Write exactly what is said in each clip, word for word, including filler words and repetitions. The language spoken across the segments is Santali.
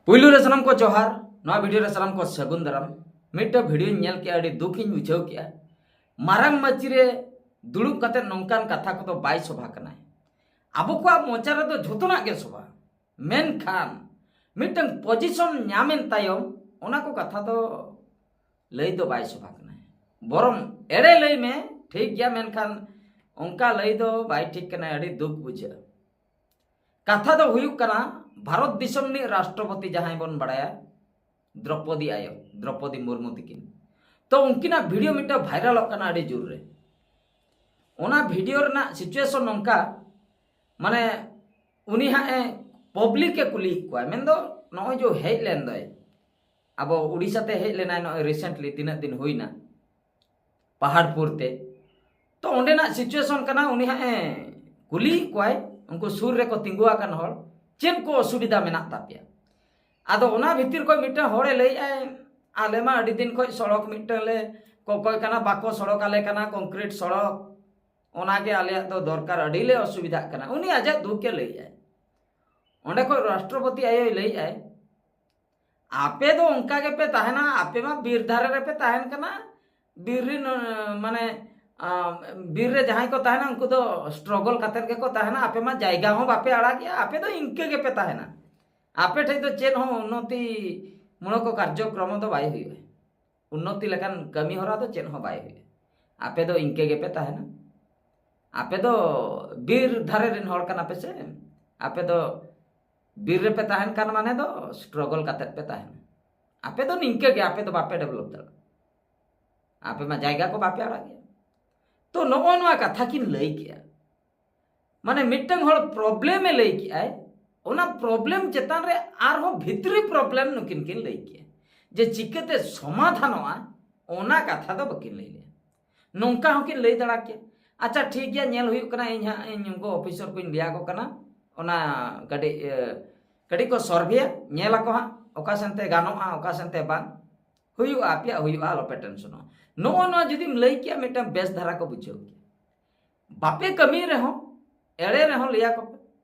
ᱯᱩᱭᱞᱩ ᱨᱮ ᱥᱟᱱᱟᱢ ᱠᱚ ᱡᱚᱦᱟᱨ, ᱱᱚᱣᱟ ᱵᱷᱤᱰᱤᱭᱳ ᱨᱮ ᱥᱟᱱᱟᱢ ᱠᱚ ᱥᱟᱹᱜᱩᱱ ᱫᱟᱨᱟᱢ᱾ ᱢᱤᱫᱴᱟᱝ ᱵᱷᱤᱰᱤᱭᱳᱧ ᱧᱮᱞ ᱠᱮᱜᱼᱟ, ᱟᱹᱰᱤ ᱫᱩᱠ ᱤᱧ ᱵᱩᱡᱷᱟᱹᱣ ᱠᱮᱜᱼᱟ᱾ ᱢᱟᱨᱟᱝ ᱢᱟᱹᱪᱤ ᱨᱮ ᱫᱩᱲᱩᱵ ᱠᱟᱛᱮ ᱱᱚᱝᱠᱟᱱ ᱠᱟᱛᱷᱟ ᱠᱚᱫᱚ ᱵᱟᱭ ᱥᱚᱵᱷᱟ ᱠᱟᱱᱟᱭ᱾ ᱟᱵᱚ ᱠᱚᱣᱟᱜ ᱢᱚᱪᱟ ᱨᱮᱫᱚ ᱡᱷᱚᱛᱚᱱᱟᱜ ᱜᱮ ᱥᱚᱵᱷᱟ, ᱢᱮᱱᱠᱷᱟᱱ ᱢᱤᱫᱴᱟᱝ ᱯᱚᱡᱤᱥᱚᱱ ᱧᱟᱢᱮᱱ ᱛᱟᱭᱚᱢ ᱚᱱᱟ ᱠᱚ ᱠᱟᱛᱷᱟ ᱫᱚ ᱞᱟᱹᱭ ᱫᱚ ᱵᱟᱭ ᱥᱚᱵᱷᱟ ᱠᱟᱱᱟᱭ᱾ ᱵᱚᱨᱚᱝ ᱮᱲᱮ ᱞᱟᱹᱭ ᱢᱮ, ᱴᱷᱤᱠ ᱜᱮᱭᱟ, ᱢᱮᱱᱠᱷᱟᱱ ᱚᱱᱠᱟ ᱞᱟᱹᱭ ᱫᱚ ᱵᱟᱭ ᱴᱷᱤᱠ ᱠᱟᱱᱟ, ᱟᱹᱰᱤ ᱫᱩᱠ ᱵᱩᱡᱷᱟᱹᱜᱼᱟ᱾ ᱠᱟᱛᱷᱟ ᱫᱚ ᱦᱩᱭᱩᱜ ᱠᱟᱱᱟ, ᱵᱷᱟᱨᱚᱛ ᱫᱤᱥᱚᱢ ᱨᱤᱱᱤᱡ ᱨᱟᱥᱴᱨᱚᱯᱚᱛᱤ ᱡᱟᱦᱟᱸᱭ ᱵᱚᱱ ᱵᱟᱲᱟᱭᱟ, ᱫᱨᱚᱯᱚᱫᱤ ᱟᱭᱳ, ᱫᱨᱚᱯᱚᱫᱤ ᱢᱩᱨᱢᱩ ᱛᱤᱠᱤᱱ᱾ ᱛᱚ, ᱩᱱᱠᱤᱱᱟᱜ ᱵᱷᱤᱰᱤᱭᱳ ᱢᱤᱫᱴᱟᱝ ᱵᱷᱟᱭᱨᱟᱞᱚᱜ ᱠᱟᱱᱟ ᱟᱹᱰᱤ ᱡᱳᱨ ᱨᱮ᱾ ᱚᱱᱟ ᱵᱷᱤᱰᱤᱭᱳ ᱨᱮᱱᱟᱜ ᱥᱤᱪᱩᱭᱮᱥᱚᱱ ᱱᱚᱝᱠᱟ, ᱢᱟᱱᱮ, ᱩᱱᱤ ᱦᱟᱸᱜ ᱮ ᱯᱟᱵᱽᱞᱤᱠ ᱮ ᱠᱩᱞᱤᱭᱮᱫ ᱠᱚᱣᱟ, ᱢᱮᱱᱫᱚ ᱱᱚᱜᱼᱚᱭ ᱡᱮ ᱦᱮᱡ ᱞᱮᱱ ᱫᱚᱭ, ᱟᱵᱚ ᱩᱲᱤᱥᱥᱟ ᱛᱮ ᱦᱮᱡ ᱞᱮᱱᱟᱭ ᱱᱚᱜᱼᱚᱭ ᱨᱤᱥᱮᱱᱴᱞᱤ, ᱛᱤᱱᱟᱹᱜ ᱫᱤᱱ ᱦᱩᱭᱱᱟ, ᱯᱟᱦᱟᱲᱯᱩᱨ ᱛᱮ᱾ ᱛᱚ, ᱚᱸᱰᱮᱱᱟᱜ ᱥᱤᱪᱩᱭᱮᱥᱚᱱ ᱠᱟᱱᱟ, ᱩᱱᱤ ᱦᱟᱸᱜ ᱮ ᱠᱩᱞᱤᱭᱮᱫ ᱠᱚᱣᱟᱭ, ᱩᱱᱠᱩ ᱥᱩᱨ ᱨᱮᱠᱚ ᱛᱤᱸᱜᱩ ᱟᱠᱟᱱ ᱦᱚᱲ, "ᱪᱮᱫ ᱠᱚ ᱚᱥᱩᱵᱤᱫᱷᱟ ᱢᱮᱱᱟᱜ ᱛᱟᱯᱮᱭᱟ?" ᱟᱫᱚ ᱚᱱᱟ ᱵᱷᱤᱛᱤᱨ ᱠᱷᱚᱱ ᱢᱤᱫᱴᱟᱝ ᱦᱚᱲᱮ ᱞᱟᱹᱭᱮᱫᱼᱟᱭ, "ᱟᱞᱮ ᱢᱟ ᱟᱹᱰᱤ ᱫᱤᱱ ᱠᱷᱚᱱ ᱥᱚᱲᱚᱠ ᱢᱤᱫᱴᱟᱝ ᱞᱮ ᱠᱚᱠᱚᱭ ᱠᱟᱱᱟ, ᱵᱟᱠᱚ ᱥᱚᱲᱚᱠ ᱟᱞᱮ ᱠᱟᱱᱟ, ᱠᱚᱝᱠᱨᱤᱴ ᱥᱚᱲᱚᱠ, ᱚᱱᱟᱜᱮ ᱟᱞᱮᱭᱟᱜ ᱫᱚ ᱫᱚᱨᱠᱟᱨ, ᱟᱹᱰᱤ ᱞᱮ ᱚᱥᱩᱵᱤᱫᱷᱟᱜ ᱠᱟᱱᱟ᱾" ᱩᱱᱤ ᱟᱡᱟᱜ ᱫᱩᱠ ᱮ ᱞᱟᱹᱭᱮᱫᱼᱟᱭ᱾ ᱚᱸᱰᱮ ᱠᱷᱚᱱ ᱨᱟᱥᱴᱨᱚᱯᱚᱛᱤ ᱟᱭᱳᱭ ᱞᱟᱹᱭᱮᱫᱼᱟᱭ, "ᱟᱯᱮ ᱫᱚ ᱚᱱᱠᱟ ᱜᱮᱯᱮ ᱛᱟᱦᱮᱱᱟ, ᱟᱯᱮ ᱢᱟ ᱵᱤᱨ ᱫᱷᱟᱨᱮ ᱨᱮᱯᱮ ᱛᱟᱦᱮᱱ ᱠᱟᱱᱟ, ᱵᱤᱨ ᱨᱮᱱ, ᱟᱸ, ᱢᱟᱱᱮ, ᱟᱸ, ᱵᱤᱨ ᱨᱮ ᱡᱟᱦᱟᱸᱭ ᱠᱚ ᱛᱟᱦᱮᱱᱟ ᱩᱱᱠᱩ ᱫᱚ ᱥᱴᱨᱚᱜᱚᱞ ᱠᱟᱛᱮᱫ ᱜᱮᱠᱚ ᱛᱟᱦᱮᱱᱟ, ᱟᱯᱮ ᱢᱟ ᱡᱟᱭᱜᱟ ᱦᱚᱸ ᱵᱟᱯᱮ ᱟᱲᱟᱜᱮᱜᱼᱟ, ᱟᱯᱮ ᱫᱚ ᱤᱱᱠᱟᱹ ᱜᱮᱯᱮ ᱛᱟᱦᱮᱱᱟ, ᱟᱯᱮ ᱴᱷᱮᱡ ᱫᱚ ᱪᱮᱫ ᱦᱚᱸ ᱩᱱᱱᱚᱛᱤ ᱢᱩᱞᱚᱠ ᱠᱟᱨᱡᱚᱠᱨᱚᱢ ᱫᱚ ᱵᱟᱭ ᱦᱩᱭᱩᱜᱼᱟ, ᱩᱱᱱᱚᱛᱤ ᱞᱮᱠᱟᱱ ᱠᱟᱹᱢᱤ ᱦᱚᱨᱟ ᱫᱚ ᱪᱮᱫ ᱦᱚᱸ ᱵᱟᱭ ᱦᱩᱭᱩᱜᱼᱟ, ᱟᱯᱮ ᱫᱚ ᱤᱱᱠᱟᱹ ᱜᱮᱯᱮ ᱛᱟᱦᱮᱱᱟ, ᱟᱯᱮ ᱫᱚ ᱵᱤᱨ ᱫᱷᱟᱨᱮ ᱨᱮᱱ ᱦᱚᱲ ᱠᱟᱱᱟ ᱯᱮ ᱥᱮ, ᱟᱯᱮ ᱫᱚ ᱵᱤᱨ ᱨᱮᱯᱮ ᱛᱟᱦᱮᱱ ᱠᱟᱱ ᱢᱟᱱᱮ ᱫᱚ ᱥᱴᱨᱚᱜᱚᱞ ᱠᱟᱛᱮᱫ ᱯᱮ ᱛᱟᱦᱮᱱᱟ, ᱟᱯᱮ ᱫᱚ ᱱᱤᱝᱠᱟᱹ ᱜᱮ, ᱟᱯᱮ ᱫᱚ ᱵᱟᱯᱮ ᱰᱮᱵᱷᱞᱚᱯ ᱫᱟᱲᱮᱭᱟᱜᱼᱟ, ᱟᱯᱮ ᱢᱟ ᱡᱟᱭᱜᱟ ᱠᱚ ᱵᱟᱯᱮ ᱟᱲᱟᱜ ᱜᱮᱭᱟ᱾" ᱛᱚ, ᱱᱚᱜᱼᱚ ᱱᱚᱣᱟ ᱠᱟᱛᱷᱟ ᱠᱤᱱ ᱞᱟᱹᱭ ᱠᱮᱜᱼᱟ᱾ ᱢᱟᱱᱮ, ᱢᱤᱫᱴᱟᱝ ᱦᱚᱲ ᱯᱨᱚᱵᱞᱮᱢ ᱮ ᱞᱟᱹᱭ ᱠᱮᱜᱼᱟᱭ, ᱚᱱᱟ ᱯᱨᱚᱵᱞᱮᱢ ᱪᱮᱛᱟᱱ ᱨᱮ ᱟᱨᱦᱚᱸ ᱵᱷᱤᱛᱨᱤ ᱯᱨᱚᱵᱞᱮᱢ ᱱᱩᱠᱤᱱ ᱠᱤᱱ ᱞᱟᱹᱭ ᱠᱮᱜᱼᱟ, ᱡᱮ ᱪᱤᱠᱟᱹᱛᱮ ᱥᱚᱢᱟᱫᱷᱟᱱᱚᱜᱼᱟ, ᱚᱱᱟ ᱠᱟᱛᱷᱟ ᱫᱚ ᱵᱟᱹᱠᱤᱱ ᱞᱟᱹᱭ ᱞᱮᱜᱼᱟ᱾ ᱱᱚᱝᱠᱟ ᱦᱚᱸᱠᱤᱱ ᱞᱟᱹᱭ ᱫᱟᱲᱮ ᱠᱮᱭᱟ, "ᱟᱪᱪᱷᱟ, ᱴᱷᱤᱠ ᱜᱮᱭᱟ, ᱧᱮᱞ ᱦᱩᱭᱩᱜ ᱠᱟᱱᱟ, ᱤᱧ ᱦᱟᱸᱜ ᱤᱧ ᱩᱱᱠᱩ ᱚᱯᱷᱤᱥᱟᱨ ᱠᱚᱧ ᱞᱟᱹᱭ ᱟᱠᱚ ᱠᱟᱱᱟ, ᱚᱱᱟ ᱠᱟᱹᱴᱤᱡ, ᱮ, ᱠᱟᱹᱴᱤᱡ ᱠᱚ ᱥᱚᱨᱵᱷᱮᱭᱟ, ᱧᱮᱞ ᱟᱠᱚ ᱦᱟᱸᱜ ᱚᱠᱟ ᱥᱮᱱᱛᱮ ᱜᱟᱱᱚᱜᱼᱟ, ᱚᱠᱟ ᱥᱮᱱᱛᱮ ᱵᱟᱝ ᱦᱩᱭᱩᱜᱼᱟ, ᱟᱯᱮᱭᱟᱜ ᱦᱩᱭᱩᱜᱼᱟ, ᱟᱞᱚᱯᱮ ᱴᱮᱱᱥᱚᱱᱚᱜᱼᱟ᱾" ᱱᱚᱜᱼᱚ ᱱᱚᱣᱟ ᱡᱩᱫᱤᱢ ᱞᱟᱹᱭ ᱠᱮᱭᱟ, ᱢᱤᱫᱴᱟᱝ ᱵᱮᱥ ᱫᱷᱟᱨᱟ ᱠᱚ ᱵᱩᱡᱷᱟᱹᱣ ᱠᱮᱭᱟ᱾ ᱵᱟᱯᱮ ᱠᱟᱹᱢᱤ ᱨᱮᱦᱚᱸ, ᱮᱲᱮ ᱨᱮᱦᱚᱸ ᱞᱟᱹᱭ ᱟᱠᱚ ᱯᱮ,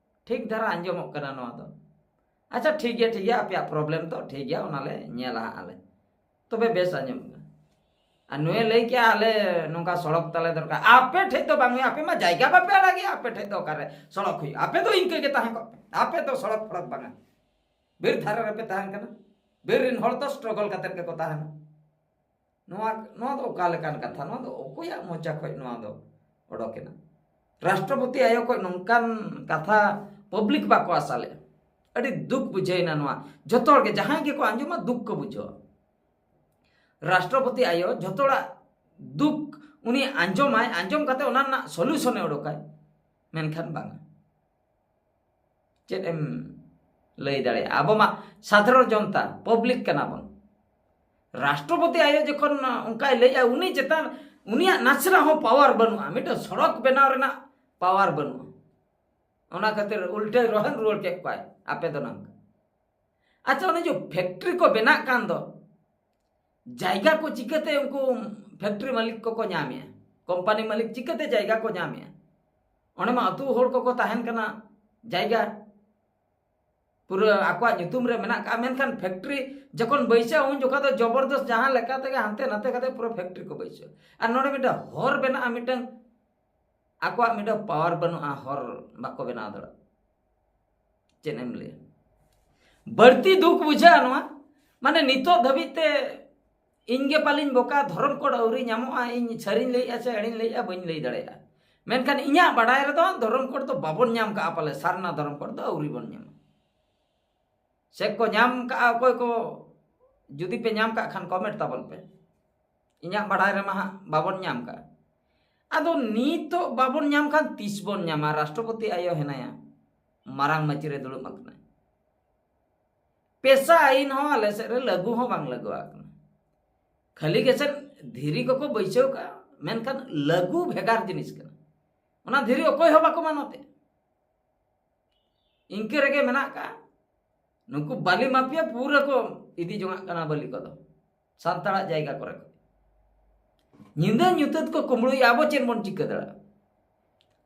ᱴᱷᱤᱠ ᱫᱷᱟᱨᱟ ᱟᱸᱡᱚᱢᱚᱜ ᱠᱟᱱᱟ ᱱᱚᱣᱟ ᱫᱚ᱾ ᱟᱪᱪᱷᱟ, ᱴᱷᱤᱠ ᱜᱮᱭᱟ, ᱴᱷᱤᱠ ᱜᱮᱭᱟ, ᱟᱯᱮᱭᱟᱜ ᱯᱨᱚᱵᱞᱮᱢ ᱛᱚ ᱴᱷᱤᱠ ᱜᱮᱭᱟ, ᱚᱱᱟᱞᱮ ᱧᱮᱞᱟ ᱦᱟᱸᱜ ᱟᱞᱮ᱾ ᱛᱚᱵᱮ ᱵᱮᱥ ᱟᱸᱡᱚᱢ ᱢᱮ᱾ ᱟᱨ ᱱᱩᱭᱮ ᱞᱟᱹᱭ ᱠᱮᱜᱼᱟ, "ᱟᱞᱮ ᱱᱚᱝᱠᱟ ᱥᱚᱲᱚᱠ ᱛᱟᱞᱮ ᱫᱚᱨᱠᱟᱨ", ᱟᱯᱮ ᱴᱷᱮᱡ ᱫᱚ ᱵᱟᱝ ᱦᱩᱭᱩᱜᱼᱟ, ᱟᱯᱮ ᱢᱟ ᱡᱟᱭᱜᱟ ᱵᱟᱯᱮ ᱟᱲᱟᱜᱮᱜᱼᱟ, ᱟᱯᱮ ᱴᱷᱮᱡ ᱫᱚ ᱚᱠᱟᱨᱮ ᱥᱚᱲᱚᱠ ᱦᱩᱭᱩᱜᱼᱟ? ᱟᱯᱮ ᱫᱚ ᱤᱱᱠᱟᱹ ᱜᱮ ᱛᱟᱦᱮᱸ ᱠᱚᱜ ᱯᱮ, ᱟᱯᱮ ᱫᱚ ᱥᱚᱲᱚᱠ ᱯᱷᱚᱲᱚᱠ ᱵᱟᱝᱟ᱾ ᱵᱤᱨ ᱫᱷᱟᱨᱮ ᱨᱮᱯᱮ ᱛᱟᱦᱮᱱ ᱠᱟᱱᱟ, ᱵᱤᱨ ᱨᱮᱱ ᱦᱚᱲ ᱫᱚ ᱥᱴᱨᱚᱜᱚᱞ ᱠᱟᱛᱮᱫ ᱜᱮᱠᱚ ᱛᱟᱦᱮᱱᱟ᱾ ᱱᱚᱣᱟ ᱱᱚᱣᱟ ᱫᱚ ᱚᱠᱟ ᱞᱮᱠᱟᱱ ᱠᱟᱛᱷᱟ? ᱱᱚᱣᱟ ᱫᱚ ᱚᱠᱚᱭᱟᱜ ᱢᱚᱪᱟ ᱠᱷᱚᱡ ᱱᱚᱣᱟ ᱫᱚ ᱚᱰᱚᱠᱮᱱᱟ? ᱨᱟᱥᱴᱨᱚᱯᱚᱛᱤ ᱟᱭᱳ ᱠᱷᱚᱡ ᱱᱚᱝᱠᱟᱱ ᱠᱟᱛᱷᱟ ᱯᱟᱵᱽᱞᱤᱠ ᱵᱟᱠᱚ ᱟᱥᱟ ᱞᱮᱫᱼᱟ᱾ ᱟᱹᱰᱤ ᱫᱩᱠ ᱵᱩᱡᱷᱟᱹᱣᱮᱱᱟ ᱱᱚᱣᱟ᱾ ᱡᱚᱛᱚ ᱦᱚᱲ ᱜᱮ, ᱡᱟᱦᱟᱸᱭ ᱜᱮᱠᱚ ᱟᱸᱡᱚᱢᱟ, ᱫᱩᱠ ᱠᱚ ᱵᱩᱡᱷᱟᱹᱣᱟ᱾ ᱨᱟᱥᱴᱨᱚᱯᱚᱛᱤ ᱟᱭᱳ ᱡᱚᱛᱚ ᱦᱚᱲᱟᱜ ᱫᱩᱠ ᱩᱱᱤ ᱟᱸᱡᱚᱢᱟᱭ, ᱟᱸᱡᱚᱢ ᱠᱟᱛᱮ ᱚᱱᱟ ᱨᱮᱱᱟᱜ ᱥᱚᱞᱩᱥᱚᱱᱮ ᱚᱰᱚᱠᱟᱭ, ᱢᱮᱱᱠᱷᱟᱱ ᱵᱟᱝᱟ᱾ ᱪᱮᱫ ᱮᱢ ᱞᱟᱹᱭ ᱫᱟᱲᱮᱭᱟᱜᱼᱟ? ᱟᱵᱚ ᱢᱟ ᱥᱟᱫᱷᱟᱨᱚᱱ ᱡᱚᱱᱛᱟ, ᱯᱟᱵᱽᱞᱤᱠ ᱠᱟᱱᱟ ᱵᱚᱱ᱾ ᱨᱟᱥᱴᱨᱚᱯᱚᱛᱤ ᱟᱭᱳ ᱡᱚᱠᱷᱚᱱ ᱚᱱᱠᱟᱭ ᱞᱟᱹᱭᱮᱜᱼᱟ, ᱩᱱᱤ ᱪᱮᱛᱟᱱ, ᱩᱱᱤᱭᱟᱜ ᱱᱟᱥᱮᱱᱟᱜ ᱦᱚᱸ ᱯᱟᱣᱟᱨ ᱵᱟᱹᱱᱩᱜᱼᱟ, ᱢᱤᱫᱴᱟᱝ ᱥᱚᱲᱚᱠ ᱵᱮᱱᱟᱣ ᱨᱮᱱᱟᱜ ᱯᱟᱣᱟᱨ ᱵᱟᱹᱱᱩᱜᱼᱟ᱾ ᱚᱱᱟ ᱠᱷᱟᱹᱛᱤᱨ ᱩᱞᱴᱟᱹᱭ ᱨᱚᱦᱮᱫ ᱨᱩᱣᱟᱹᱲ ᱠᱮᱫ ᱠᱚᱣᱟᱭ, ᱟᱯᱮ ᱫᱚ ᱱᱚᱝᱠᱟ᱾ ᱟᱪᱪᱷᱟ, ᱚᱱᱮ ᱡᱮ ᱯᱷᱮᱠᱴᱨᱤ ᱠᱚ ᱵᱮᱱᱟᱜ ᱠᱟᱱ ᱫᱚ, ᱡᱟᱭᱜᱟ ᱠᱚ ᱪᱤᱠᱟᱹᱛᱮ ᱩᱱᱠᱩ ᱯᱷᱮᱠᱴᱨᱤ ᱢᱟᱹᱞᱤᱠ ᱠᱚᱠᱚ ᱧᱟᱢᱮᱜᱼᱟ? ᱠᱳᱢᱯᱟᱱᱤ ᱢᱟᱹᱞᱤᱠ ᱪᱤᱠᱟᱹᱛᱮ ᱡᱟᱭᱜᱟ ᱠᱚ ᱧᱟᱢᱮᱜᱼᱟ? ᱚᱸᱰᱮ ᱢᱟ ᱟᱹᱛᱩ ᱦᱚᱲ ᱠᱚᱠᱚ ᱛᱟᱦᱮᱱ ᱠᱟᱱᱟ, ᱡᱟᱭᱜᱟ ᱯᱩᱨᱟᱹ ᱟᱠᱚᱣᱟᱜ ᱧᱩᱛᱩᱢ ᱨᱮ ᱢᱮᱱᱟᱜ ᱠᱟᱜᱼᱟ, ᱢᱮᱱᱠᱷᱟᱱ ᱯᱷᱮᱠᱴᱨᱤ ᱡᱚᱠᱷᱚᱱ ᱵᱟᱹᱭᱥᱟᱹᱜᱼᱟ, ᱩᱱ ᱡᱚᱠᱷᱚᱱ ᱫᱚ ᱡᱚᱵᱚᱨᱫᱚᱥ ᱡᱟᱦᱟᱸ ᱞᱮᱠᱟ ᱛᱮᱜᱮ ᱦᱟᱱᱛᱮ ᱱᱟᱛᱮ ᱠᱟᱛᱮ ᱯᱩᱨᱟᱹ ᱯᱷᱮᱠᱴᱨᱤ ᱠᱚ ᱵᱟᱹᱭᱥᱟᱹᱣᱟ᱾ ᱟᱨ ᱱᱚᱰᱮ ᱢᱤᱫᱴᱟᱝ ᱦᱚᱨ ᱵᱮᱱᱟᱜᱼᱟ, ᱢᱤᱫᱴᱟᱝ ᱟᱠᱚᱣᱟᱜ ᱢᱤᱫᱴᱟᱝ ᱯᱟᱣᱟᱨ ᱵᱟᱹᱱᱩᱜᱼᱟ, ᱦᱚᱨ ᱵᱟᱠᱚ ᱵᱮᱱᱟᱣ ᱫᱟᱲᱮᱭᱟᱜᱼᱟ᱾ ᱪᱮᱫ ᱮᱢ ᱞᱟᱹᱭᱟ? ᱵᱟᱹᱲᱛᱤ ᱫᱩᱠ ᱵᱩᱡᱷᱟᱹᱜᱼᱟ ᱱᱚᱣᱟ, ᱢᱟᱱᱮ ᱱᱤᱛᱚᱜ ᱫᱷᱟᱹᱵᱤᱡ ᱛᱮ ᱤᱧ ᱜᱮ ᱯᱟᱞᱤᱧ ᱵᱚᱠᱟ, ᱫᱷᱚᱨᱚᱢ ᱠᱳᱰ ᱟᱹᱣᱨᱤ ᱧᱟᱢᱚᱜᱼᱟ, ᱤᱧ ᱥᱟᱹᱨᱤᱧ ᱞᱟᱹᱭᱮᱜᱼᱟ ᱥᱮ ᱮᱲᱮᱧ ᱞᱟᱹᱭᱮᱜᱼᱟ ᱵᱟᱹᱧ ᱞᱟᱹᱭ ᱫᱟᱲᱮᱭᱟᱜᱼᱟ, ᱢᱮᱱᱠᱷᱟᱱ ᱤᱧᱟᱹᱜ ᱵᱟᱰᱟᱭ ᱨᱮᱫᱚ ᱫᱷᱚᱨᱚᱢ ᱠᱳᱰ ᱫᱚ ᱵᱟᱵᱚᱱ ᱧᱟᱢ ᱠᱟᱜᱼᱟ ᱯᱟᱞᱮ, ᱥᱟᱨᱱᱟ ᱫᱷᱚᱨᱚᱢ ᱠᱳᱰ ᱫᱚ ᱟᱹᱣᱨᱤ ᱵᱚᱱ ᱧᱟᱢᱟ᱾ ᱥᱮ ᱠᱚ ᱧᱟᱢ ᱠᱟᱜᱼᱟ ᱚᱠᱚᱭ ᱠᱚ? ᱡᱩᱫᱤ ᱯᱮ ᱧᱟᱢ ᱠᱟᱜ ᱠᱷᱟᱱ ᱠᱚᱢᱮᱱᱴ ᱛᱟᱵᱚᱱ ᱯᱮ᱾ ᱤᱧᱟᱹᱜ ᱵᱟᱰᱟᱭ ᱨᱮᱢᱟ ᱦᱟᱸᱜ ᱵᱟᱵᱚᱱ ᱧᱟᱢ ᱠᱟᱜᱼᱟ᱾ ᱟᱫᱚ ᱱᱤᱛᱚᱜ ᱵᱟᱵᱚᱱ ᱧᱟᱢ ᱠᱷᱟᱱ ᱛᱤᱥ ᱵᱚᱱ ᱧᱟᱢᱟ? ᱨᱟᱥᱴᱨᱚᱯᱚᱛᱤ ᱟᱭᱳ ᱦᱮᱱᱟᱭᱟ, ᱢᱟᱨᱟᱝ ᱢᱟᱹᱪᱤ ᱨᱮ ᱫᱩᱲᱩᱵ ᱟᱠᱟᱱᱟᱭ᱾ ᱯᱮᱥᱟ ᱟᱹᱭᱤᱱ ᱦᱚᱸ ᱟᱞᱮ ᱥᱮᱫ ᱨᱮ ᱞᱟᱹᱜᱩ ᱦᱚᱸ ᱵᱟᱝ ᱞᱟᱹᱜᱩ ᱟᱠᱟᱱᱟ᱾ ᱠᱷᱟᱹᱞᱤ ᱜᱮᱥᱮ ᱫᱷᱤᱨᱤ ᱠᱚᱠᱚ ᱵᱟᱹᱭᱥᱟᱹᱣ ᱠᱟᱜᱼᱟ, ᱢᱮᱱᱠᱷᱟᱱ ᱞᱟᱹᱜᱩ ᱵᱷᱮᱜᱟᱨ ᱡᱤᱱᱤᱥ ᱠᱟᱱᱟ᱾ ᱚᱱᱟ ᱫᱷᱤᱨᱤ ᱚᱠᱚᱭ ᱦᱚᱸ ᱵᱟᱠᱚ ᱢᱟᱱᱚᱛᱮᱜᱼᱟ᱾ ᱤᱱᱠᱟᱹ ᱨᱮᱜᱮ ᱢᱮᱱᱟᱜ ᱠᱟᱜᱼᱟ᱾ ᱱᱩᱠᱩ ᱵᱟᱹᱞᱤ ᱢᱟᱯᱤᱭᱟ ᱯᱩᱨᱟᱹ ᱠᱚ ᱤᱫᱤ ᱡᱚᱝᱟᱜ ᱠᱟᱱᱟ ᱵᱟᱹᱞᱤ ᱠᱚᱫᱚ ᱥᱟᱱᱛᱟᱲᱟᱜ ᱡᱟᱭᱜᱟ ᱠᱚᱨᱮ ᱠᱚ᱾ ᱧᱤᱫᱟᱹ ᱧᱩᱛᱟᱹᱛ ᱠᱚ ᱠᱩᱢᱵᱽᱲᱩᱭᱮᱜᱼᱟ, ᱟᱵᱚ ᱪᱮᱫ ᱵᱚᱱ ᱪᱤᱠᱟᱹ ᱫᱟᱲᱮᱭᱟᱜᱼᱟ?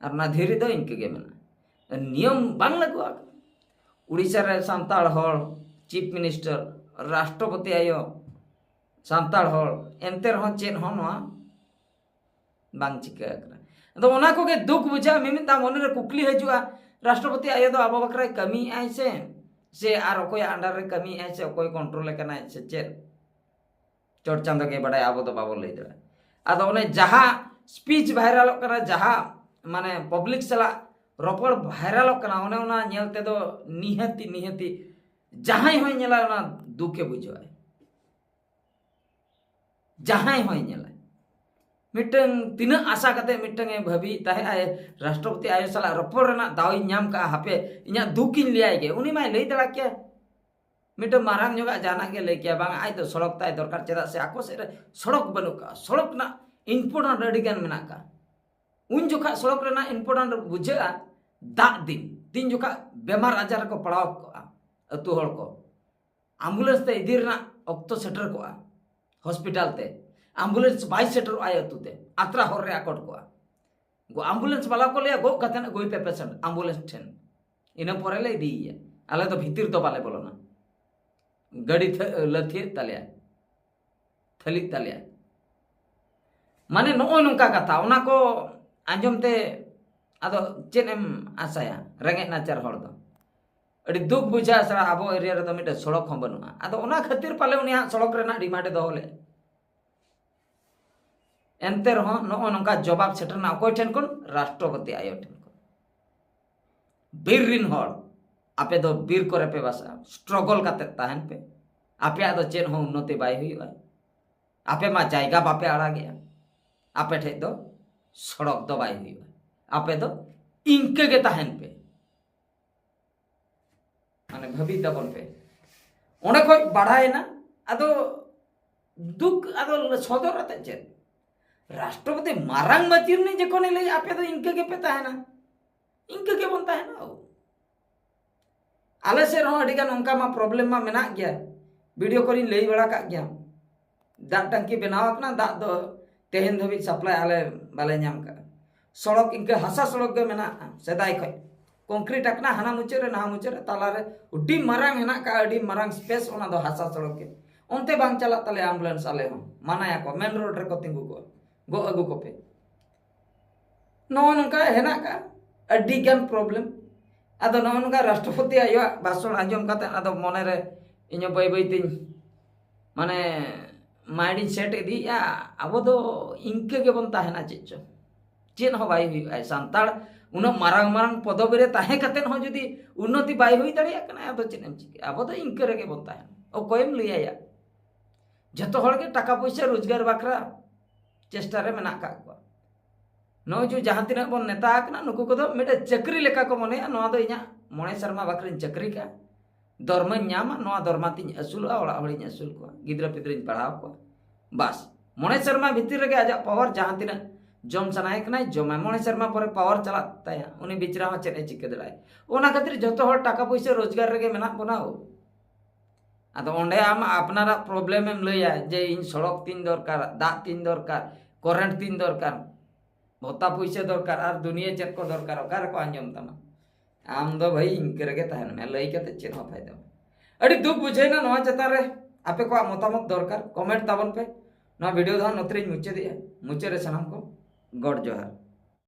ᱟᱨ ᱚᱱᱟ ᱫᱷᱤᱨᱤ ᱫᱚ ᱤᱱᱠᱟᱹ ᱜᱮ ᱢᱮᱱᱟᱜᱼᱟ, ᱱᱤᱭᱚᱢ ᱵᱟᱝ ᱞᱟᱹᱜᱩ ᱟᱠᱟᱱᱟ᱾ ᱩᱲᱤᱥᱥᱟ ᱨᱮ ᱥᱟᱱᱛᱟᱲ ᱦᱚᱲ ᱪᱤᱯ ᱢᱤᱱᱤᱥᱴᱟᱨ, ᱨᱟᱥᱴᱨᱚᱯᱚᱛᱤ ᱟᱭᱳ ᱥᱟᱱᱛᱟᱲ ᱦᱚᱲ, ᱮᱱᱛᱮ ᱨᱮᱦᱚᱸ ᱪᱮᱫ ᱦᱚᱸ ᱱᱚᱣᱟ ᱵᱟᱝ ᱪᱤᱠᱟᱹ ᱟᱠᱟᱱᱟ᱾ ᱟᱫᱚ ᱚᱱᱟ ᱠᱚᱜᱮ ᱫᱩᱠ ᱵᱩᱡᱷᱟᱹᱜᱼᱟ, ᱢᱤᱢᱤᱫ ᱫᱷᱟᱣ ᱢᱚᱱᱮᱨᱮ ᱠᱩᱠᱞᱤ ᱦᱤᱡᱩᱜᱼᱟ, ᱨᱟᱥᱴᱨᱚᱯᱚᱛᱤ ᱟᱭᱳ ᱫᱚ ᱟᱵᱚ ᱵᱟᱠᱷᱨᱟᱭ ᱠᱟᱹᱢᱤᱭᱮᱫᱼᱟᱭ ᱥᱮ, ᱥᱮ ᱟᱨ ᱚᱠᱚᱭᱟᱜ under ᱨᱮ ᱠᱟᱹᱢᱤᱭᱮᱫᱼᱟᱭ ᱥᱮ ᱚᱠᱚᱭ control ᱮ ᱠᱟᱱᱟᱭ ᱥᱮ ᱪᱮᱫ? ᱪᱚᱴ ᱪᱟᱸᱫᱚ ᱜᱮ ᱵᱟᱰᱟᱭᱟ, ᱟᱵᱚ ᱫᱚ ᱵᱟᱵᱚᱱ ᱞᱟᱹᱭ ᱫᱟᱲᱮᱭᱟᱜᱼᱟ᱾ ᱟᱫᱚ ᱚᱱᱮ ᱡᱟᱦᱟᱸ speech viralᱚᱜ ᱠᱟᱱᱟ, ᱡᱟᱦᱟᱸ ᱢᱟᱱᱮ public ᱥᱟᱞᱟᱜ ᱨᱚᱯᱚᱲ viralᱚᱜ ᱠᱟᱱᱟ, ᱚᱱᱮ ᱚᱱᱟ ᱧᱮᱞ ᱛᱮᱫᱚ ᱱᱤᱦᱟᱹᱛᱤ ᱱᱤᱦᱟᱹᱛᱤ ᱡᱟᱦᱟᱸᱭ ᱦᱚᱸᱭ ᱧᱮᱞᱟ ᱚᱱᱟ ᱫᱩᱠᱮ ᱵᱩᱡᱷᱟᱹᱣᱟᱭ᱾ ᱡᱟᱦᱟᱸᱭ ᱦᱚᱸᱭ ᱧᱮᱞᱟ, ᱢᱤᱫᱴᱟᱝ ᱛᱤᱱᱟᱹᱜ ᱟᱥᱟ ᱠᱟᱛᱮ ᱢᱤᱫᱴᱟᱝ ᱮ ᱵᱷᱟᱹᱵᱤᱭᱮᱫ ᱛᱟᱦᱮᱸᱜ ᱟᱭ, ᱨᱟᱥᱴᱨᱚᱯᱚᱛᱤ ᱟᱭᱳ ᱥᱟᱞᱟᱜ ᱨᱚᱯᱚᱲ ᱨᱮᱱᱟᱜ ᱫᱟᱣ ᱤᱧ ᱧᱟᱢ ᱠᱟᱜᱼᱟ, ᱦᱟᱯᱮ ᱤᱧᱟᱹᱜ ᱫᱩᱠ ᱤᱧ ᱞᱟᱹᱭᱟᱭ ᱜᱮ, ᱩᱱᱤ ᱢᱟᱭ ᱞᱟᱹᱭ ᱫᱟᱲᱮ ᱠᱮᱭᱟ᱾ ᱢᱤᱫᱴᱟᱝ ᱢᱟᱨᱟᱝ ᱧᱚᱜᱟᱜ ᱡᱟᱦᱟᱱᱟᱜ ᱜᱮ ᱞᱟᱹᱭ ᱠᱮᱭᱟ, ᱵᱟᱝ ᱟᱡ ᱫᱚ ᱥᱚᱲᱚᱠ ᱛᱟᱭ ᱫᱚᱨᱠᱟᱨ, ᱪᱮᱫᱟᱜ ᱥᱮ ᱟᱠᱚ ᱥᱮᱫ ᱨᱮ ᱥᱚᱲᱚᱠ ᱵᱟᱹᱱᱩᱜ ᱠᱟᱜᱼᱟ, ᱥᱚᱲᱚᱠ ᱨᱮᱱᱟᱜ important ᱟᱹᱰᱤ ᱜᱟᱱ ᱢᱮᱱᱟᱜ ᱠᱟᱜᱼᱟ᱾ ᱩᱱ ᱡᱚᱠᱷᱟᱜ ᱥᱚᱲᱚᱠ ᱨᱮᱱᱟᱜ important ᱵᱩᱡᱷᱟᱹᱜᱼᱟ ᱫᱟᱜ ᱫᱤᱱ, ᱛᱤᱱ ᱡᱚᱠᱷᱟᱜ ᱵᱮᱢᱟᱨ ᱟᱡᱟᱨ ᱨᱮᱠᱚ ᱯᱟᱲᱟᱣ ᱠᱚᱜᱼᱟ ᱟᱹᱛᱩ ᱦᱚᱲ ᱠᱚ, ambulance ᱛᱮ ᱤᱫᱤ ᱨᱮᱱᱟᱜ ᱚᱠᱛᱚ ᱥᱮᱴᱮᱨ ᱠᱚᱜᱼᱟ ᱦᱚᱥᱯᱤᱴᱟᱞ ᱛᱮ, ambulance ᱵᱟᱭ ᱥᱮᱴᱮᱨᱚᱜᱼᱟ ᱟᱹᱛᱩ ᱛᱮ, ᱟᱛᱨᱟ ᱦᱚᱨ ᱨᱮ ᱟᱠᱚᱴ ᱠᱚᱜᱼᱟ᱾ ᱜᱚ-, ambulance ᱵᱟᱞᱟ ᱠᱚ ᱞᱟᱹᱭᱟ, "ᱜᱚᱜ ᱠᱟᱛᱮ ᱟᱹᱜᱩᱭ ᱯᱮ patient ambulance ᱴᱷᱮᱱ, ᱤᱱᱟᱹ ᱯᱚᱨᱮ ᱞᱮ ᱤᱫᱤᱭᱮᱭᱟ, ᱟᱞᱮ ᱫᱚ ᱵᱷᱤᱛᱤᱨ ᱫᱚ ᱵᱟᱞᱮ ᱵᱚᱞᱚᱱᱟ, ᱜᱟᱹᱰᱤ ᱛᱷᱟᱹ-, ᱞᱟᱹᱛᱷᱤᱭᱮᱫ ᱛᱟᱞᱮᱭᱟ, ᱛᱷᱟᱹᱞᱤᱜ ᱛᱟᱞᱮᱭᱟ᱾" ᱢᱟᱱᱮ ᱱᱚᱜᱼᱚᱭ ᱱᱚᱝᱠᱟ ᱠᱟᱛᱷᱟ, ᱚᱱᱟ ᱠᱚ ᱟᱸᱡᱚᱢ ᱛᱮ ᱟᱫᱚ ᱪᱮᱫ ᱮᱢ ᱟᱥᱟᱭᱟ ᱨᱮᱸᱜᱮᱡ ᱱᱟᱪᱟᱨ ᱦᱚᱲ ᱫᱚ? ᱟᱹᱰᱤ ᱫᱩᱠ ᱵᱩᱡᱷᱟᱹᱜᱼᱟ, ᱥᱟᱞᱟ ᱟᱵᱚ area ᱨᱮᱫᱚ ᱢᱤᱫᱴᱮᱱ ᱥᱚᱲᱚᱠ ᱦᱚᱸ ᱵᱟᱹᱱᱩᱜᱼᱟ᱾ ᱟᱫᱚ ᱚᱱᱟ ᱠᱷᱟᱹᱛᱤᱨ ᱯᱟᱞᱮ ᱩᱱᱤᱭᱟᱜ ᱥᱚᱲᱚᱠ ᱨᱮᱱᱟᱜ demand ᱮ ᱫᱚᱦᱚ ᱞᱮᱫ᱾ ᱮᱱᱛᱮ ᱨᱮᱦᱚᱸ ᱱᱚᱜᱼᱚ ᱱᱚᱝᱠᱟ ᱡᱚᱵᱟᱵ ᱥᱮᱴᱮᱨ ᱮᱱᱟ ᱚᱠᱚᱭ ᱴᱷᱮᱱ ᱠᱷᱚᱱ? ᱨᱟᱥᱴᱨᱚᱯᱚᱛᱤ ᱟᱭᱳ ᱴᱷᱮᱱ ᱠᱷᱚᱱ᱾ ᱵᱤᱨ ᱨᱤᱱ ᱦᱚᱲ, ᱟᱯᱮ ᱫᱚ ᱵᱤᱨ ᱠᱚᱨᱮ ᱯᱮ ᱵᱟᱥᱟᱜᱼᱟ, struggle ᱠᱟᱛᱮ ᱛᱟᱦᱮᱱ ᱯᱮ, ᱟᱯᱮᱭᱟᱜ ᱫᱚ ᱪᱮᱫ ᱦᱚᱸ ᱩᱱᱱᱚᱛᱤ ᱵᱟᱭ ᱦᱩᱭᱩᱜᱼᱟ, ᱟᱯᱮ ᱢᱟ ᱡᱟᱭᱜᱟ ᱵᱟᱯᱮ ᱟᱲᱟᱜᱮᱜᱼᱟ, ᱟᱯᱮ ᱴᱷᱮᱡ ᱫᱚ ᱥᱚᱲᱚᱠ ᱫᱚ ᱵᱟᱭ ᱦᱩᱭᱩᱜᱼᱟ, ᱟᱯᱮ ᱫᱚ ᱤᱱᱠᱟᱹ ᱜᱮ ᱛᱟᱦᱮᱱ ᱯᱮ᱾ ᱢᱟᱱᱮ ᱵᱷᱟᱹᱵᱤ ᱛᱟᱵᱚᱱ ᱯᱮ, ᱚᱸᱰᱮ ᱠᱷᱚᱡ ᱵᱟᱲᱟᱭᱮᱱᱟ᱾ ᱟᱫᱚ ᱫᱩᱠ ᱟᱫᱚ ᱥᱚᱫᱚᱨ ᱟᱛᱮ ᱪᱮᱫ? ᱨᱟᱥᱴᱨᱚᱯᱚᱛᱤ ᱢᱟᱨᱟᱝ ᱢᱟᱹᱪᱤ ᱨᱤᱱᱤᱡ ᱡᱚᱠᱷᱚᱱᱮ ᱞᱟᱹᱭ, "ᱟᱯᱮ ᱫᱚ ᱤᱱᱠᱟᱹ ᱜᱮᱯᱮ ᱛᱟᱦᱮᱱᱟ, ᱤᱱᱠᱟᱹ ᱜᱮᱵᱚᱱ ᱛᱟᱦᱮᱱᱟ᱾" ᱟᱞᱮ ᱥᱮᱫ ᱨᱮᱦᱚᱸ ᱟᱹᱰᱤ ᱜᱟᱱ ᱚᱱᱠᱟ ᱢᱟ problem ᱢᱟ ᱢᱮᱱᱟᱜ ᱜᱮᱭᱟ, video ᱠᱚᱨᱮᱧ ᱞᱟᱹᱭ ᱵᱟᱲᱟ ᱠᱟᱜ ᱜᱮᱭᱟ᱾ ᱫᱟᱜ ᱴᱟᱝᱠᱤ ᱵᱮᱱᱟᱣ ᱟᱠᱟᱱᱟ, ᱫᱟᱜ ᱫᱚ ᱛᱮᱦᱮᱧ ᱫᱷᱟᱹᱵᱤᱡ supply ᱟᱞᱮ ᱵᱟᱞᱮ ᱧᱟᱢ ᱠᱟᱜᱼᱟ᱾ ᱥᱚᱲᱚᱠ ᱤᱱᱠᱟᱹ ᱦᱟᱥᱟ ᱥᱚᱲᱚᱠ ᱜᱮ ᱢᱮᱱᱟᱜᱼᱟ ᱥᱮᱫᱟᱭ ᱠᱷᱚᱡ᱾ ᱠᱚᱝᱠᱨᱤᱴ ᱟᱠᱟᱱᱟ, ᱦᱟᱱᱟ ᱢᱩᱪᱟᱹᱫ ᱨᱮ ᱱᱟᱦᱟ ᱢᱩᱪᱟᱹᱫ ᱨᱮ, ᱛᱟᱞᱟᱨᱮ ᱟᱹᱰᱤ ᱢᱟᱨᱟᱝ ᱦᱮᱱᱟᱜ ᱠᱟᱜᱼᱟ, ᱟᱹᱰᱤ ᱢᱟᱨᱟᱝ ᱥᱯᱮᱥ, ᱚᱱᱟ ᱫᱚ ᱦᱟᱥᱟ ᱥᱚᱲᱚᱠ ᱜᱮ᱾ ᱚᱱᱛᱮ ᱵᱟᱝ ᱪᱟᱞᱟᱜ ᱛᱟᱞᱮᱭᱟ ᱟᱢᱵᱩᱞᱮᱱᱥ, ᱟᱞᱮ ᱦᱚᱸ ᱢᱟᱱᱟᱭᱟᱠᱚ, ᱢᱮᱱ ᱨᱳᱰ ᱨᱮᱠᱚ ᱛᱤᱸᱜᱩ ᱠᱚᱜᱼᱟ, ᱜᱚᱜ ᱟᱹᱜᱩ ᱠᱚᱯᱮ᱾ ᱱᱚᱜᱼᱚ ᱱᱚᱝᱠᱟ ᱦᱮᱱᱟᱜ ᱠᱟᱜᱼᱟ ᱟᱹᱰᱤ ᱜᱟᱱ ᱯᱨᱚᱵᱞᱮᱢ᱾ ᱟᱫᱚ ᱱᱚᱜᱼᱚ ᱱᱚᱝᱠᱟ ᱨᱟᱥᱴᱨᱚᱯᱚᱛᱤ ᱟᱭᱳᱣᱟᱜ ᱵᱷᱟᱥᱚᱱ ᱟᱸᱡᱚᱢ ᱠᱟᱛᱮ ᱟᱫᱚ ᱢᱚᱱᱮᱨᱮ ᱤᱧ ᱦᱚᱸ ᱵᱟᱹᱭ ᱵᱟᱹᱭ ᱛᱤᱧ ᱢᱟᱱᱮ ᱢᱟᱭᱤᱱᱰ ᱤᱧ ᱥᱮᱴ ᱤᱫᱤᱭᱮᱫᱼᱟ, ᱟᱵᱚ ᱫᱚ ᱤᱱᱠᱟᱹ ᱜᱮᱵᱚᱱ ᱛᱟᱦᱮᱱᱟ, ᱪᱮᱫ ᱪᱚ ᱪᱮᱫ ᱦᱚᱸ ᱵᱟᱭ ᱦᱩᱭᱩᱜᱼᱟ᱾ ᱥᱟᱱᱛᱟᱲ ᱩᱱᱟᱹᱜ ᱢᱟᱨᱟᱝ ᱢᱟᱨᱟᱝ ᱯᱚᱫᱚᱵᱤ ᱨᱮ ᱛᱟᱦᱮᱸ ᱠᱟᱛᱮ ᱦᱚᱸ ᱡᱩᱫᱤ ᱩᱱᱱᱚᱛᱤ ᱵᱟᱭ ᱦᱩᱭ ᱫᱟᱲᱮᱭᱟᱜ ᱠᱟᱱᱟ, ᱟᱫᱚ ᱪᱮᱫ ᱮᱢ ᱪᱤᱠᱟᱹᱭᱟ? ᱟᱵᱚ ᱫᱚ ᱤᱱᱠᱟᱹ ᱨᱮᱜᱮ ᱵᱚᱱ ᱛᱟᱦᱮᱱᱟ᱾ ᱚᱠᱚᱭᱮᱢ ᱞᱟᱹᱭᱟᱭᱟ? ᱡᱷᱚᱛᱚ ᱦᱚᱲ ᱜᱮ ᱴᱟᱠᱟ ᱯᱩᱭᱥᱟᱹ ᱨᱳᱡᱽᱜᱟᱨ ᱵᱟᱠᱷᱨᱟ ᱪᱮᱥᱴᱟ ᱨᱮ ᱢᱮᱱᱟᱜ ᱟᱠᱟᱫ ᱠᱚᱣᱟ᱾ ᱱᱚᱜᱼᱚᱭ ᱡᱮ ᱡᱟᱦᱟᱸ ᱛᱤᱱᱟᱹᱜ ᱵᱚᱱ ᱱᱮᱛᱟ ᱟᱠᱟᱱᱟ, ᱱᱩᱠᱩ ᱠᱚᱫᱚ ᱢᱤᱫᱴᱮᱱ ᱪᱟᱹᱠᱨᱤ ᱞᱮᱠᱟ ᱠᱚ ᱢᱚᱱᱮᱭᱟ, ᱱᱚᱣᱟ ᱫᱚ ᱤᱧᱟᱹᱜ ᱢᱚᱬᱮ ᱥᱮᱨᱢᱟ ᱵᱟᱠᱷᱨᱟᱧ ᱪᱟᱹᱠᱨᱤ ᱠᱟᱜᱼᱟ, ᱫᱚᱨᱢᱟᱧ ᱧᱟᱢᱟ, ᱱᱚᱣᱟ ᱫᱚᱨᱢᱟ ᱛᱤᱧ ᱟᱹᱥᱩᱞᱚᱜᱼᱟ, ᱚᱲᱟᱜ ᱦᱚᱲᱤᱧ ᱟᱹᱥᱩᱞ ᱠᱚᱣᱟ, ᱜᱤᱫᱽᱨᱟᱹ ᱯᱤᱫᱽᱨᱟᱹᱧ ᱯᱟᱲᱦᱟᱣ ᱠᱚᱣᱟ᱾ ᱵᱟᱥ, ᱢᱚᱬᱮ ᱥᱮᱨᱢᱟ ᱵᱷᱤᱛᱤᱨ ᱨᱮᱜᱮ ᱟᱡᱟᱜ ᱯᱟᱣᱟᱨ ᱡᱟᱦᱟᱸ ᱛᱤᱱᱟᱹᱜ ᱡᱚᱢ ᱥᱟᱱᱟᱭᱮ ᱠᱟᱱᱟᱭ ᱡᱚᱢᱟᱭ, ᱢᱚᱬᱮ ᱥᱮᱨᱢᱟ ᱯᱚᱨᱮ ᱯᱟᱣᱟᱨ ᱪᱟᱞᱟᱜ ᱛᱟᱭᱟ, ᱩᱱᱤ ᱵᱤᱪᱨᱟ ᱦᱚᱸ ᱪᱮᱫ ᱮ ᱪᱤᱠᱟᱹ ᱫᱟᱲᱮᱭᱟᱜᱼᱟ᱾ ᱚᱱᱟ ᱠᱷᱟᱹᱛᱤᱨ ᱡᱷᱚᱛᱚ ᱦᱚᱲ ᱴᱟᱠᱟ ᱯᱩᱭᱥᱟᱹ ᱨᱳᱡᱽᱜᱟᱨ ᱨᱮᱜᱮ ᱢᱮᱱᱟᱜ ᱵᱚᱱᱟ ᱦᱳ᱾ ᱟᱫᱚ ᱚᱸᱰᱮ ᱟᱢ ᱟᱯᱱᱟᱨᱟᱜ ᱯᱨᱚᱵᱞᱮᱢ ᱮᱢ ᱞᱟᱹᱭᱟ ᱡᱮ ᱤᱧ ᱥᱚᱲᱚᱠ ᱛᱤᱧ ᱫᱚᱨᱠᱟᱨ, ᱫᱟᱜ ᱛᱤᱧ ᱫᱚᱨᱠᱟᱨ, ᱠᱚᱨᱮᱱᱴ ᱛᱤᱧ ᱫᱚᱨᱠᱟᱨ, ᱵᱷᱚᱛᱟ ᱯᱩᱭᱥᱟᱹ ᱫᱚᱨᱠᱟᱨ, ᱟᱨ ᱫᱩᱱᱤᱭᱟᱹ ᱪᱮᱫ ᱠᱚ ᱫᱚᱨᱠᱟᱨ, ᱚᱠᱟ ᱨᱮᱠᱚ ᱟᱸᱡᱚᱢ ᱛᱟᱢᱟ? ᱟᱢ ᱫᱚ ᱵᱷᱟᱹᱭ ᱤᱱᱠᱟᱹ ᱨᱮᱜᱮ ᱛᱟᱦᱮᱱ ᱢᱮ, ᱞᱟᱹᱭ ᱠᱟᱛᱮ ᱪᱮᱫ ᱦᱚᱸ ᱯᱷᱟᱭᱫᱟ ᱵᱟᱝ᱾ ᱟᱹᱰᱤ ᱫᱩᱠ ᱵᱩᱡᱷᱟᱹᱣᱱᱟ ᱱᱚᱣᱟ ᱪᱮᱛᱟᱱ ᱨᱮ, ᱟᱯᱮ ᱠᱚᱣᱟᱜ ᱢᱚᱛᱟᱢᱚᱛ ᱫᱚᱨᱠᱟᱨ, ᱠᱚᱢᱮᱱᱴ ᱛᱟᱵᱚᱱ ᱯᱮ᱾ ᱱᱚᱣᱟ ᱵᱷᱤᱰᱤᱭᱳ ᱫᱚ ᱦᱟᱸᱜ ᱱᱚᱛᱮ ᱨᱤᱧ ᱢᱩᱪᱟᱹᱫᱮᱜᱼᱟ᱾ ᱢᱩᱪᱟᱹᱫ ᱨᱮ ᱥᱟᱱᱟᱢ ᱠᱚ ᱜᱚᱰ ᱡᱚᱦᱟᱨ᱾